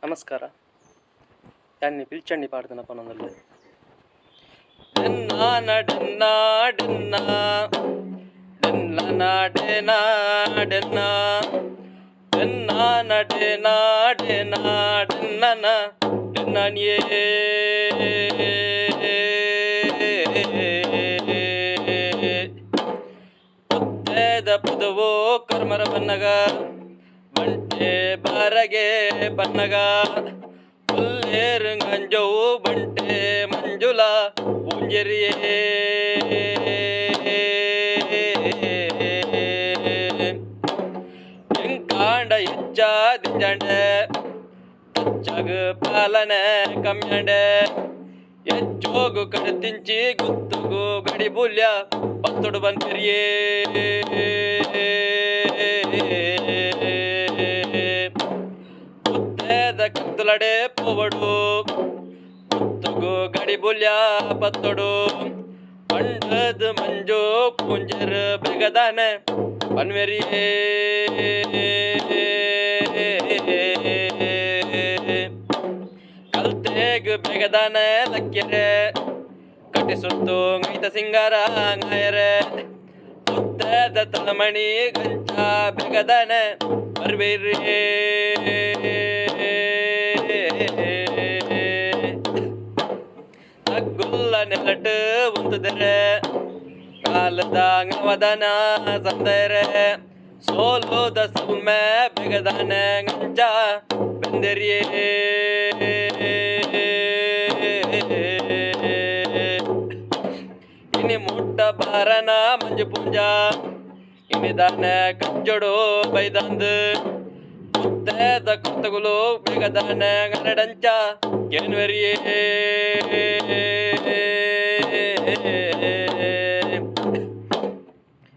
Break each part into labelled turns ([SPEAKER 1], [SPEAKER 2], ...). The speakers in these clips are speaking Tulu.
[SPEAKER 1] ನಮಸ್ಕಾರ. ಯಾನ್ ಪಿಲ್ಚಂಡಿ ಪಾಡ್ದನ ಪನೊಂದುಲ್ಲೆ. ಡೆನ್ನ ಡೆನ್ನ ಡೆನ್ನ ಡೆನ್ನ ಡೆನ ಡೆನ್ನ ಡೆನ್ನ ಡೆನ ಡೆನ ಡೆನ್ನನ ಡೆನ್ನನಿಯೇ. ಪುತ್ತೇದ ಪುದವೋ ಕರ್ಮರ ಬನ್ನಗ ಬಂಟೆ ಬಾರಗೆ ಬನ್ನಗ ಪುಲ್ಲೇರು ಅಂಜವು ಬಂಟೆ ಮಂಜುಲ ಪೂಂಜೆರಿಯೇ. ಎಂಕಾಂಡ ಎಚ್ಚ ದಿಂಜಾಂಡೆ ತಚ್ಚಗ ಪಾಲನೆ ಕಮ್ಯಾಂಡೆ ಎಚ್ಚೋಗು ಕಡತಿಂಚಿ ಗುತ್ತುಗು ಗಡಿ ಬುಲ್ಯ ಪತ್ತೊಡು ಬನ್ಪೆರಿಯೇ. ಪುತ್ತೇದ ಕತ್ತಲಡೆ ಪೋವಡು ಗುತ್ತುಗು ಗಡಿ ಬುಲ್ಯ ಪತ್ತೊಡು ಪಂಡದ ಮಂಜು ಪೂಂಜರ್ ಬೆಗದಾನೆ ಪನ್ವೆರಿಯೇ. ಕಲ್ತೇಗ್ ಬೆಗದಾನೆ ಲಕ್ಕೆರೆ ಕಟಿಸುತ್ತು ಐತ ಸಿಂಗಾರ ಅಂಗಾಯರೆ ಪುತ್ತದ ತಲಮಣಿ ಗಂಚ ಬೆಗದಾನೆ ಬರ್ವೇರಿ. ತಗ್ಗುಲ್ಲ ನೆಲಟ್ ಉಂತುದರೆ ಕಾಲದ ಅಂಗವದನ ಸಂದರೆ ಸೋಲೋದ ಸುಮ್ಮೆ ಬೆಗದಾನೆ ಗಂಚ ಬೆಂದೆರಿಯೇ. ಇನಿ ಮುಟ್ಟ ಬಾರನ ಮಂಜು ಪೂಂಜ ಇನಿದಾನೆ ಕಜ್ಜೊಡು ಬೈದಂದು ಪುತ್ತೇದ ಕೊತ್ತಗುಲು ಬೆಗದಾನೆ ಗರಡಂಚ ಕೇನ್ವೆರಿಯೇ.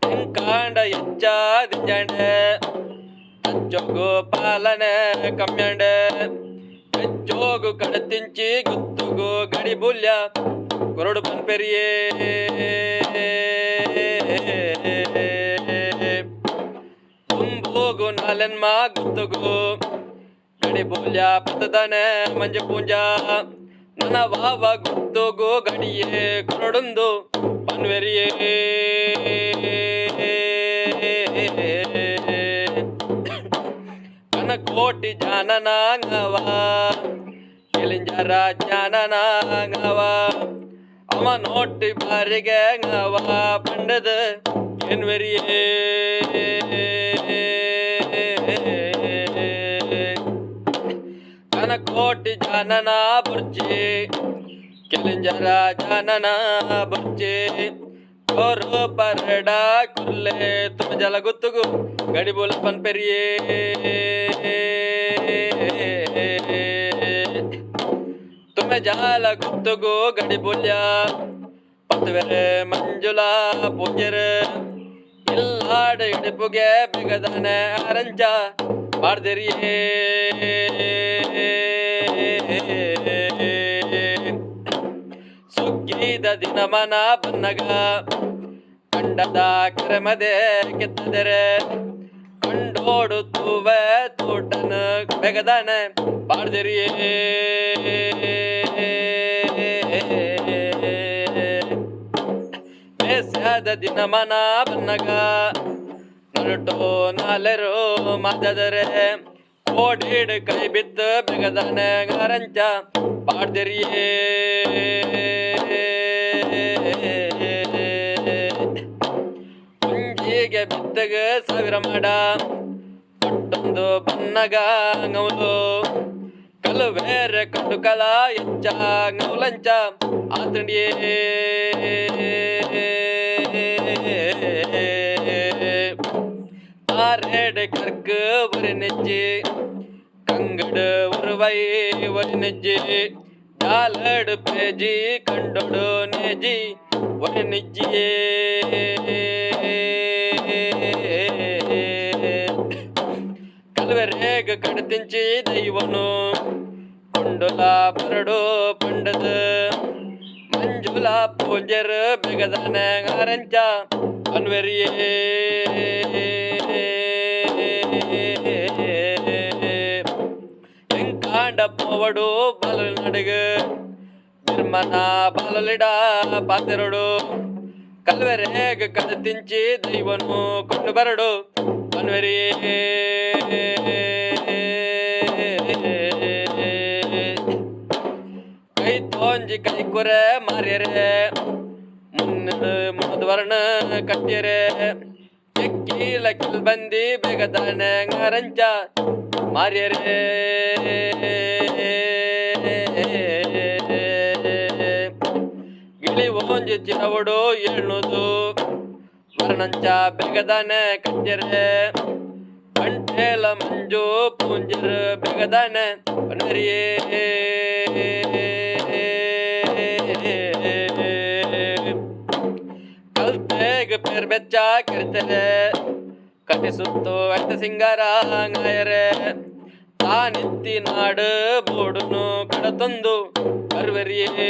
[SPEAKER 1] ಎಂಕಾಂಡ ಎಚ್ಚ ದಿಂಜಾಂಡೆ ತಚ್ಚೋಗು ಪಾಲನೆ ಕಮ್ಯಾಂಡೆ ಹೆಚ್ಚೋಗು ಕಡತಿಂಚಿ ಗುತ್ತುಗು ಗಡಿ ಬುಲ್ಯ ಕೊರಡು ಪನ್ಪೆರಿಯೇ. ತುಂಬೋಗು ನಾಲೆನ್ಮ ಗುತ್ತುಗು ಗಡಿ ಬುಲ್ಯ ಪತ್ತದಾನೆ ಮಂಜು ಪೂಂಜ ನನ್ನ ವಾವ ಗುತ್ತುಗು ಗಡಿಯೇ ಕೊರಡುಂದು ಪನ್ವೆರಿಯೇ. ಕನಕೋಟಿ ಜಾನನಾಂಗವ ಕೆಲಿಂಜರ ಜ್ಞಾನನಾಂಗವ ಅವ ನೋಟಿ ಬಾರಿಗೆ ಅಂಗವ ಪಂಡದ ಏನ್ವೆರಿಯೇ. ಕನಕೋಟಿ ಜಾನನ ಬುರ್ಜಿ ಕೆಲಿಂಜರ ಜಾನನ ಬುರ್ಜಿ ಕೋರು ಪರಡ ಕುರ್ಲೆ ತುಮ ಜಲ ಗುತ್ತುಗು ಗಡಿಬುಲ ಪನ್ಪೆರಿಯೇ. ತುಮೆ ಜಾಲ ಗುತ್ತುಗು ಗಡಿಬುಲ್ಯ ಪತ್ವೆರೆ ಮಂಜುಲ ಪೂಜೆರ್ ಇಲ್ಲಾಡ ಇಡುಪುಗೆ ಬೆಗದಾನೆ ಅರಂಚ ಪಾಡ್ದೆರಿಯೇ. ಸುಗ್ಗಿದ ದಿನಮನ ಬನ್ನಗ ಕಂಡದ ಕರಮದೆ ಕೆತ್ತದರೆ ಕಂಡೋಡು ತೂವೆ ತೋಟನ ಬೆಗದಾನೆ ಪಾಡ್ದೆರಿಯೇ. ಬೇಸ್ಯಾದ ದಿನಮನ ಬನ್ನಗ ನರುಟೋ ನಾಲೆರು ಮಾದದರೆ ಕೋಡಿಡ್ ಕೈ ಬಿತ್ತು ಬೆಗದಾನೆ ಗರಂಚ ಪಾಡ್ದೆರಿಯೇ. ಪುಂಜಿಗೆ ಬಿತ್ತಗ ಸಾವಿರ ಮಾಡ ಪಟ್ಟೊಂದು ಬನ್ನಗ ngೌಲು ಕಲುವೇರೆ ಕಂಡು ಕಲ ಎಚ್ಚ ngೌಲಂಚ ಆತಂಡಿಯೇ. ತಾರೇಡು ಕರ್ಕು ஒரு நெಜ್ಜಿ ಕಂಗಡು ஒரு ವೈ ஒரு ನೆಜ್ಜಿ ಜಾಲಡು ಪೇಜಿ ಕಂಡೊಡು ನೇಜಿ ஒரு ನೆಜ್ಜಿಯೇ. ಕಲ್ವೆರೇಗ ಕಡತಿಂಚಿ ದೈವನು ಕೊಂಡುಲ ಬರಡು ಪಂಡದ ಮಂಜುಲ ಪೂಂಜರ್ ಬೆಗದಾನೆ ಅರಂಚ ಅನ್ವೆರಿಯೇ. ಬೋಡಾಂಡ ಪೋವಡು ಬಾಲೊಲಿ ನಡುಗು ಬಿರ್ಮನ ಬಾಲೊಲಿಡ ಪಾತೆರೊಡು ಕಲ್ವೆರೆಗ್ ಕಡತಿಂಚಿ ದೈವನು ಕೊಂಡು ಬರಡು ಪನ್ವೆರಿ. ಕೈ ತೋಂಜಿ ಕೈ ಕುರೆ ಮಾರ್ಯರೆ ಮುನ್ನಡು ಮುದುವರ್ಣ ಕಟ್ಯರೆ ಚೆಕ್ಕೀಲ ಕಿಲ್ ಬಂದಿ ಬೇಗದಾನೆ ಅಂಗಾರಂಚ ಮಾರ್ಯರೆ. ಗಿಳಿ ಓಂಜಿ ಚಿರವಡು 700 ವರ್ಣಂಚ ಬೇಗದಾನೆ ಕಟ್ಯರೆ ಕಂಟೇಲ ಮಂಜು ಪೂಂಜರು ಬೇಗದಾನೆ ಪನ್ವರಿಯೇ. ಕಲ್ತೇಗ್ ಪೇರ್ ಬೆಚ್ಚ ಕೆರ್ತರೆ ಕಟಿಸುತ್ತು ಅಟ್ಟ ಸಿಂಗಾರ ಅಂಗಾಯರೆ ತಾನಿತ್ತಿ ನಾಡು ಬೋಡುನು ಕಡತೊಂದು ಕರ್ವರಿಯೇ.